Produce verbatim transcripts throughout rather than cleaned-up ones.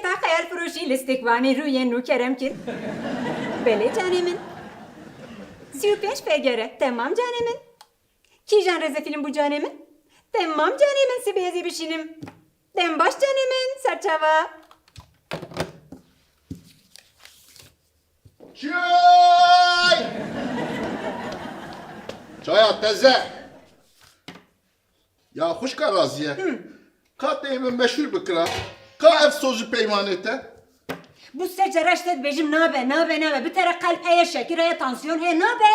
Te xeyal firoşî lîstikvanê rûyên nû kerem kir? Belê canê min. Sî û pênc P G R. Temam canê min. Kîjan rêzefîlm bû canê min? Temam canê min, sibê ez ê bişînim. Dem baş canê min, serçava. Çay! Çaya teze! Ya xwişka Raziye, ka tê min meşhûr bikira, ka ev soz û peymanê te? Bû sê cara ji te dibêjim nabe, nabe, nabe. Bi te re qelb heye, şekir heye, tansiyon heye, nabe.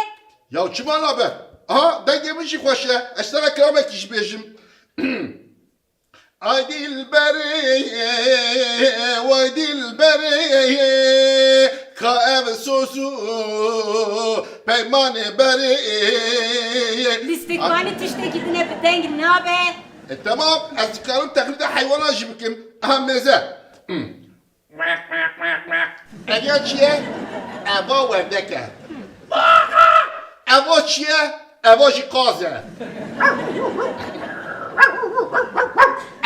Ya çima nabe? Aha, dengê min jî xweş e. Ez te re kilamekî jî bêjim. Ay dilberê, way dilberê, ka ev soz û peymanê berê. Lîstikvanî tiştekî din e, bi deng nabe. E, temam, ez dikarim teqlîda heywana jî bikim. Aha, mêze. Ev ya çi ye? Eva werdek e. Eva çi ye? Eva jî qaz e.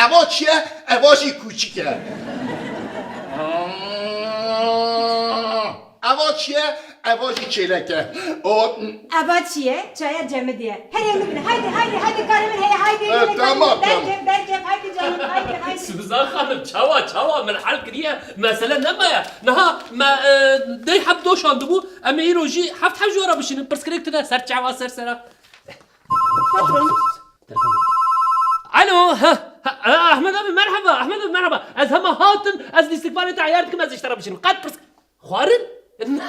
Eva çi ye? Eva jî kûçik e. Eva çi ye? Eva jî çêlek e. O Eva çi ye? Çaya cemidî ye. Herê min, haydi, haydi, haydi, karê min heye, haydi, Evet, haydi, tamam, haydi, tamam. Derkev, derkev, haydi canım, haydi, haydi. Suzan Hanım, çawa, çawa, min hel kiriye, mesele nemaye. Niha me, e, deh heb doşandibû, em ê îro jî heft heb ji we re bişînin, pirsgirêk tune, ser çava, ser sera. Patron. Alo, ha, ha, Ahmet abi merhaba, Ahmet abi merhaba. Ez hema hatim, ez lîstikvanê te eyar dikim, ez ji te re bişînim. Qet pirs-, Xwarin? Na,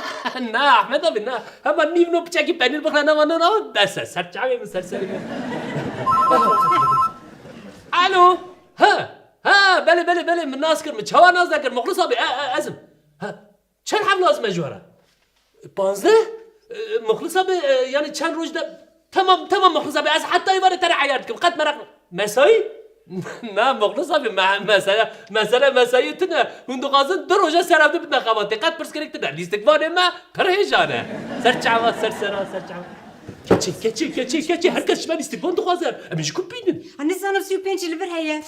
na, Ahmet abi, na. Hema nîv no piçekî penîr bixle nava no, nava, bes e. Ser çavê min, ser serê min. Alo. Ha. Ha, belê, belê, belê, min nas kir, min çawa nas nekir? Muxlis abi, e, e, ez im. Ha. Çend hev lazim e ji we re? Panzdeh? E, Muxlis abi, e, yani çend roj de Temam, temam Muxlis abi, ez heta êvarê te re eyar dikim. Qet meraq ne. Mesayî? Na Muxlis abi, me-, mesele, mesele mesayî tune. Hûn dixwazin du roja ser hevdû bidine xebatê. Qet pirsgirêk tune. Lîstikvanê me pir hêja ne. Ser çava, ser sera, ser çava. Keçê, keçê, keçê, keçê. Her kes ji me lîstikvan dixwaze. Em ê ji ku bînin? Ha, nizanim, sî û pênc li vir heye.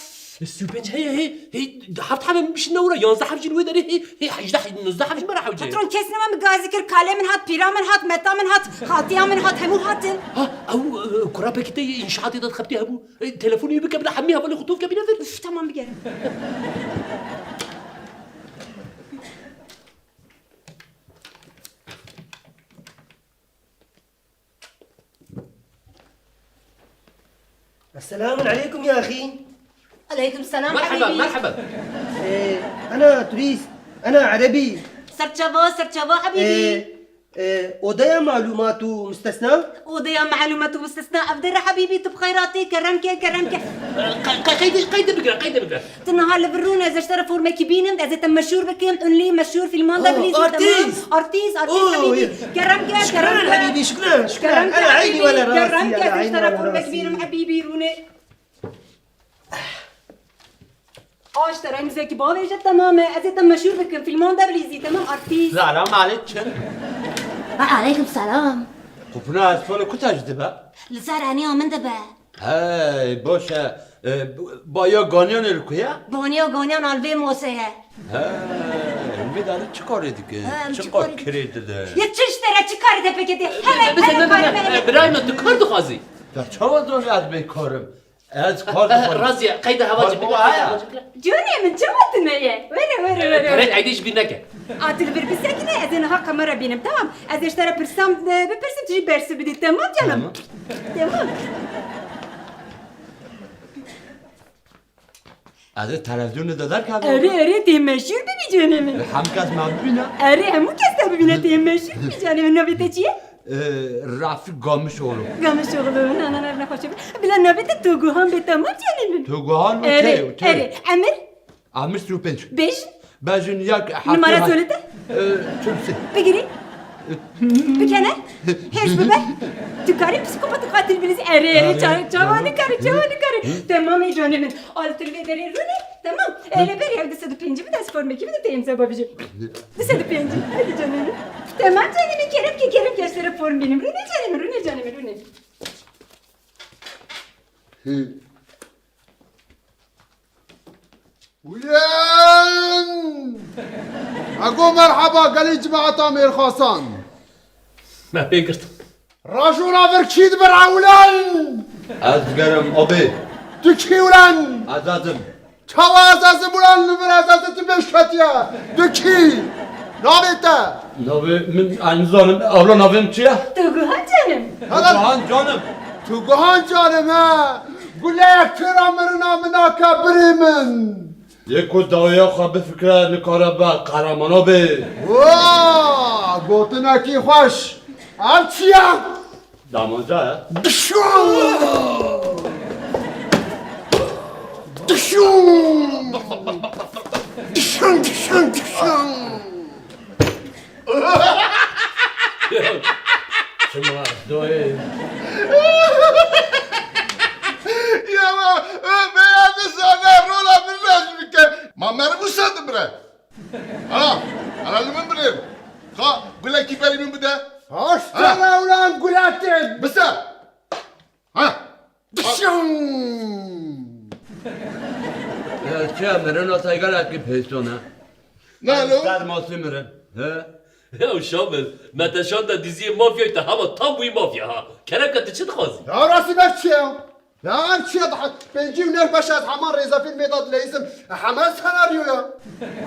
Sî û pênc heye, hê, hê, heft hebe min bişîne wira, yanzdeh heb jî li wê derê, hê, hê, hejdeh, nozdeh heb ji me re hewce. Patron, kes nema min gazî kir, kalê min hat, pîra min hat, meta min hat, xaltiya min hat, hemû hatin. Ha, ew, e, kura pekî te yê înşaatê de dixebitî hebû. E, telefonê wî bike bila hemî hevalê xwe tov ke bîne vir. Üf, tamam, bigerim. السلام عليكم يا أخي. عليكم السلام مرحبا، حبيبي. مرحبا. إيه، أنا توريست، أنا عربي. Serçava, serçava حبيبي. إيه، إيه، أوديا معلومات مستثنى؟ أوديا معلومات مستثنى. أبدر حبيبي، tu bi xeyratî, kerem ke, kerem ke. Qe-, qe-, qeyde, qeyde bigire, qeyde bigire. Tu niha li vir rûne, ez ê ji te re formekî bînim, ez ê te meşhûr bikim, ünlü, meşhûr, filman de bilîzî, tamam? Artîst, artîst, oh, hebîbî. Kerem ke, kerem ke. Şukran, hebîbî, şukran, şukran. Kerem ke, hebîbî, kerem ke, ez ê ji te re formekî bînim, hebîbî, rûne. A, ji te re muzekî bavêje, temam e, ez ê te meşhûr bikim, filman de bilîzî, tamam, artîst. Selam aleykum. Ve aleykum selam. Qupuna ez polo kuta ji dibe? Li ser eniya min dibe. Hey, boş e. E, bu, baya ganyan li ku ye? Baniya ganyan alvê mosê ye. He, em vê danî çi karê dike? He, em çi çi kar karê kirê dide? Ya çi ji te re çi karê te pêkê dê? Hele, hele karê me, hele. Birayê min, tu kar dixwazî? Ya çawa zanî ez bê karim? Ez kar dixwazim. Raziye, qeyde hewa çi bike, qeyde hewa çi bike. Canê min, çawa tune ye? Were, were, were, were. Perê qeydê ji bîr neke. A, tu li vir bisekine, ez ê niha kamera bînim, tamam? Ez ê ji te re pirsam, e, bipirsim, tu jî bersiv bidî, temam canım? Tamam. Temam. Ez ê televizyonê de derkevim. Erê, erê, tê meşhûr bibî canê min. Hemû kes me bibîne. Erê, hemû kes te bibîne, tê meşhûr bibî canê min. Navê te çi ye? Ee, Rafik Gamişoğlu. Gamişoğlu, na, na, na, nexweş e. Bila navê te Toguhan be, temam canê min. Toguhan, erê, okey, okey. Erê, emir? Amir sî û pênc. Bêj. Bejin yek heft. Numara söyle de. Ee, çil sê. Bigirî. Bikene. Hêrs bibe. Tu karî psîkopatî qatil bilîzî. Erê, erê, erê, ça-, çawa nikarî, çawa nikarî. Temam ê canê min. Al tu li vê derê rûnê. Temam. Erê berê ew du sed û pêncî bide, ez formekî bide, te imza babijî. Du sed û pêncî. Hadi canê min. Temam canê min, kerem ke, kerem ke, ez te re form bînim. Rûnê canê min, rûnê canê min, rûnê. Ulen! Ego merheba gelî cemaeta mêrxasan. Me pê girt. Rajo ravir kî dibir ulen? Ez digerim abê. Tu kî ulen? Ez ez im. Çawa ez ez im ulen li vir ez ez tu pêş ketiye? Tu kî? Navê te? Navê min, ez nizanim, ewla navê min çi ye? Tu guhan canim. Hala Guhan canim. Tu guhan canim he. Guleyek têra mirina min nake birê min. Yê ku dawiya xwe bifikire, nikare be qehreman abê. Wa, gotinekî xweş. Ev çi ye? Damanca ye. Dişan! Dişan! Dişan, dişan, dişan! Çima doyê? Ya ma, e, beya dizane rola min raz bike. Ma meribûsa dibire. Ana, ana li min binêr. Ka, gulekî berî min bide. Haştana ulan gulatê. Bise. Ha. Dişan! Ya, çi ya, mirin o taygalakî pêştona. Ne lo? Dermasî mirin. He? Ya Şamil, me te şanda diziyê mafyayê te hema tam bûyî mafya ha. Kerem ke tu çi dixwazî? Ya rastî ber çi ya? Ya ev çi ya? Daha pêncî û neh beş ez heman rêzefîlmê de dileyîsim. Heman senaryo ya.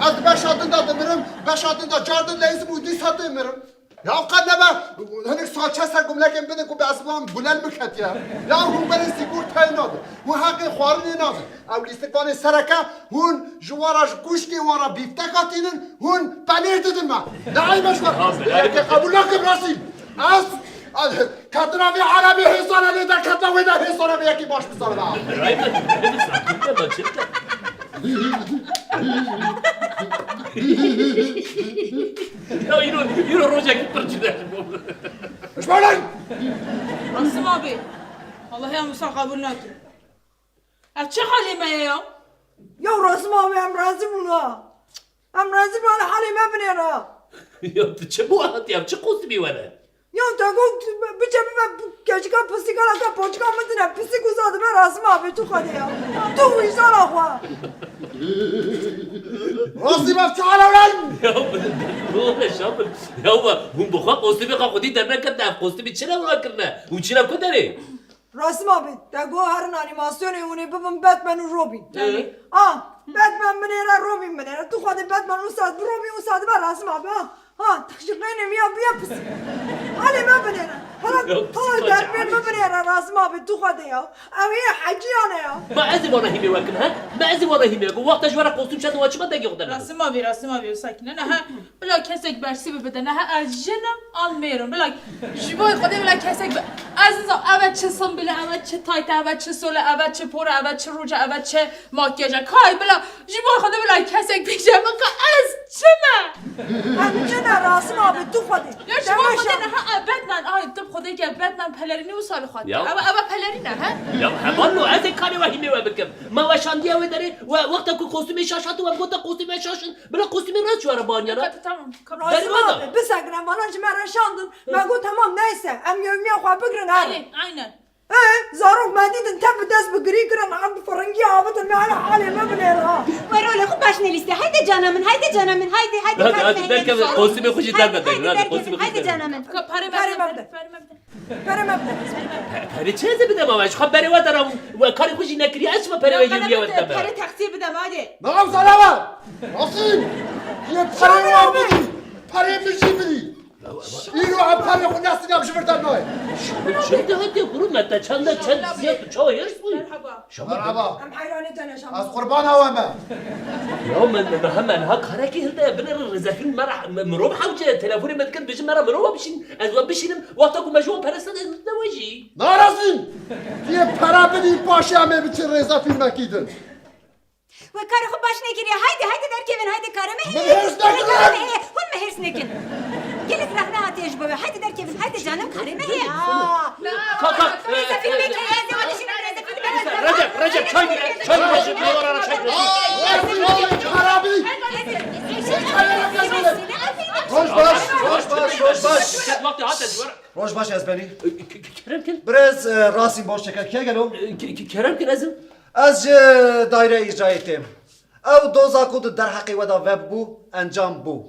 Ez beşa din de dimirim, beşa din de car din dileyîsim û dîsa dimirim. Ya qet nebe hinek salçe ser gumlekên bidin ku bi ez bihan gulel biketiye. Ya hûn berê sîgortayê nadin. Hûn heqê xwarinê nadin. Ew lîstikvanê sereke hûn ji wan re ji kuşkê wan re bîfteka tînin, hûn penêr didin me. Ne eyb e ji wan. Abi, Yekê qebûl nakim Rasîm. Ez, ez ketina vê erebê hêsana lê derketine wê de hêsana vê yekî baş bizane be. Eyb e, eyb e, sakin be, sakin be. Ya îro, îro rojekî pir cide ji bo min. Ji bo min! Rasim abi. Allah'ı ya Musa kabul nake. Ev çi halê me ye ya? Ya Rasim abi, em razî bûn ha. Em razî bûn, halê me binêre. Ya tu çi bo hatiye, ev çi kostîmî were? Ya te got biçe bibe keçika pisîka, te paçika min tine pisîk wisa dibe Rasim abi, tu Xwedê ya. Tu wijana xwe. Rastî be çi hala lan? Ya ne were Şamil? Ya we hûn bi xwe kostîmê xwe xwedî derneketine, ev kostîmî çi ne were kirine? Hûn çîne ku derê? Rasim abi, te got herin anîmasyonê hûn ê bibin Batman û Robin. Ee? Ah, Batman binêre, Robin binêre. Tu Xwedê Batman wisa bi Robin wisa dibe Rasim abi ha. Ha, teşiqeynê miya biya pis. Halê me binêre. Hala Ya, tala Sima derpên can. Me binêre Rasim abi, tu Xwedê ya. Ew ê heciyane ya. Ma ez ê vana hîmê we kim, he? Ma ez ê vana hîmê we kim. Wexta ji we re kostûm çend wa çima dengê xwe dernedin? Rasim abi, Rasim abi, sakine ne, he? Bila kesek bersî bi bide, ne, he? Ez jin im an mêr im. Bila ji bo Xwedê bila kesek be-, ez nizam, eve çi simbile, eve çi tayte, eve çi sole, eve çi pore, eve çi rûce, eve çi Makyaj e. Kay bila, ji bo Xwedê bila kesek bêje min ka ez çi me? Em çi ne Rasim abi, tu Xwedê. Ya ji bo Xwedê niha ev Batman, ay tu Xwedê ke Batman pelerînî wisa li xwe. Ya. Ev, ev pelerîn e, he? Ya hevalno, ez ê karê we hîmê we bikim. Ma we şandiye wê derê, we wexta ku kostûmê şaş hat û em gote kostûmê şaş in, bila kostûmê rast ji we re baniyana. Tamam. Rasim abi, bisekine, vana ji me re şandin. Me got tamam, neyse, em yevmiya xwe bigirin, herin. Aynen, aynen. E, zarok me dîtin tev bi dest bi girî kirin, em bi firingî avitin me, hele halê me binêre ha. We rolê xwe baş nelîste. Haydi cana min, haydi cana min, haydi, haydi. Hadi, hadi, derkeve, kostümê xwe jî derve derin, hadi, kostümê xwe jî derin. Haydi cana min. Ka-, pare me bide, pare me bide. Pare me bide. Pe-, pere çi ez ê bidem ama? Ji xwe berê we dera, we karê xwe jî nekiriye, ez çima pere we yê wiya we didem? Pere taksiye bidem, hadi. Nav zalawa! Rasim! Yê pere we bidî! Pere min jî bidî! Îro em perê xwe nesînam ji vir dernayê. Çi de hatiye gurû me te çend çend ziyad tu çawa hêrs bûyî? Merhaba. Merhaba. Em heyranê te ne Şamil. Ez qurbana we me. Ya me, me, me hemen ha karekî hilde binêrin rêzefîlm me re, me, mirov hewce telefonê me dikin, bijin me re mirova bişîn. Ez we bişînim, wexta ku me ji wan perestine ez ne we jî. Narazî! Tu yê pere bidî paşê em ê biçin rêzefîlmekî din. We karê xwe baş nekiriye. Haydi, haydi derkevin, haydi karê me heye. Min hêrs nekiriye. Karê me heye. Hûn me hêrs nekin. Gelek rexne hatiye ji bo we. Haydi derkevin, haydi canim, karê me heye. Aa. Ka, ka, Rêzefîlmekî, ez ê we dişînim, rêzefîlmekî. Recep, Recep, çay gir. Çay gir, Recep, ne var ara çay gir. Roj baş, roj baş, roj baş. Wextê hate ji we re. Roj baş, ez benî. Kerem kin. Birêz, e, Rasim Boşçeker, kê gelo? Kerem kin, ez im. Ez ji daîre îcrayê têm. Ew doza ku di derheqê we de vebû, encam bû.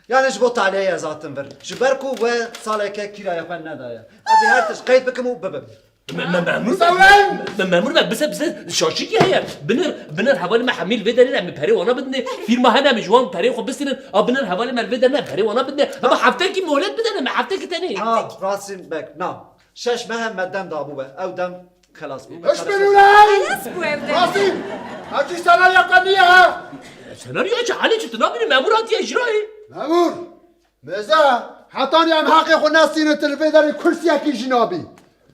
Yanî ji bo taliyê ez hatim vir. Ji ber ku we saleke kîraya xwe nedaye. Ez ê her tişt qeyd bikim û bibim. Me, me, memur me, Sewên! Me, memur me, bise, bise, şaşîkî heye. Binir, binir hevalê me hemî li vê derê ne, min perê wana bidinê. Fîrma hene, min ji wan perê xwe bistînin. A binir hevalê me li vê derê ne, perê wana bidinê. Hema heftekî molet bidene, me heftekî tenê. Na, Rasim Beg, na. Şeş meh me dem dabû be. Ew dem xelas bû. Hiç bin û ne! Xelas bû ev dem. Rasim! Hevcî senarya qe niye ha? Senarya çi? Halê çi? Tu nabînî memur hatiye icrayê. Memur! Mêze, hetanî em heqê xwe nestînin, tu li vê derê kursiyekî jî nabî.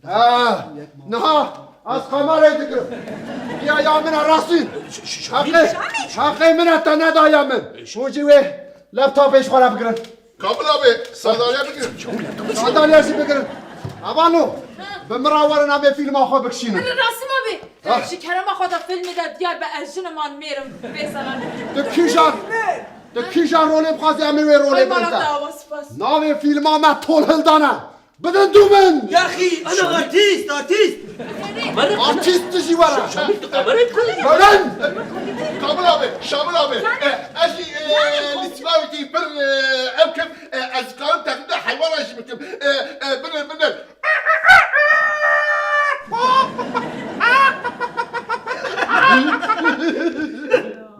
Ah, niha ez kamerayê digirim. Ya, ya min e Rasîn. Ş-, ş-, Şamîl. Heqê, heqê min e te nedaye min. Hûn jî wê laptopê ji xwe re bigirin. Kamil abi, sandalye bigirin. Sandalye jî bigirin. Hevalno, bi min re werin em ê fîlma xwe bikişînin. Rasim abi, Ha. Ji kerema xwe de filmê de diyar be ez jinim an mêrim vê sala. Tu kîjan, tu kîjan rolê bixwazî em ê wê rolê Ay bidin mala te. Dawa spas. Navê fîlma me Tolhildan e. Bidin dû min. Yaxî, ana artîst, artîst. Artîst tu jî were. Şamil, tu kamerayê bikin. Bidin. Kamil abi, Şamil abi. E, ez jî, e, li Sîvayekî pir, e, ew kim, e, ez karim teqlîda heywana jî bikim. E, e, bidin, bidin.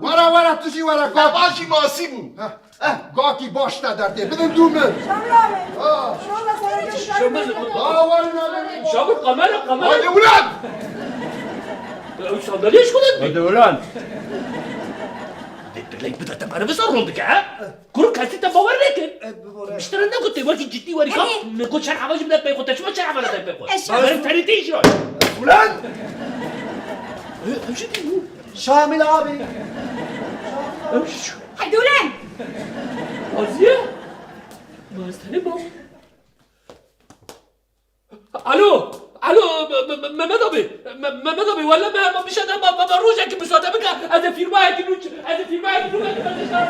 Were, were, tu jî were, gak. Ev jî masî bû. Heh, eh, gakî baş te derdê. Bidin dû min. Şamil abi. Ha. Şamil abi. Ha, werin, werin. Şamil, kamera, kamera. Haydi ulan! Ew sandalye ji ku de? Hadi ulan. Dilek bide te meriv ser rol dike, ha? Kuru kesî te bawer nekir. E, bibore. Mişteri ne gote, wekî cidî werî ka. Erê. Min got şer hava jî bide pey xwe, te çima şer hava te pey xwe? Eşe. Benim terî tî jî. Ulan! E, ew jî dî. Şamil abi. Ew jî. Hadi ulan! Aziye? Bastırı bu. Alo, alo, Me-, Me-, Me-, Mehmet abi, Me-, Mehmet abi, wele me, me bir şey de, me, me, me rojekî müsaade bike, ez ê fîrmayekî nû, ez ê fîrmayekî nû, ez ê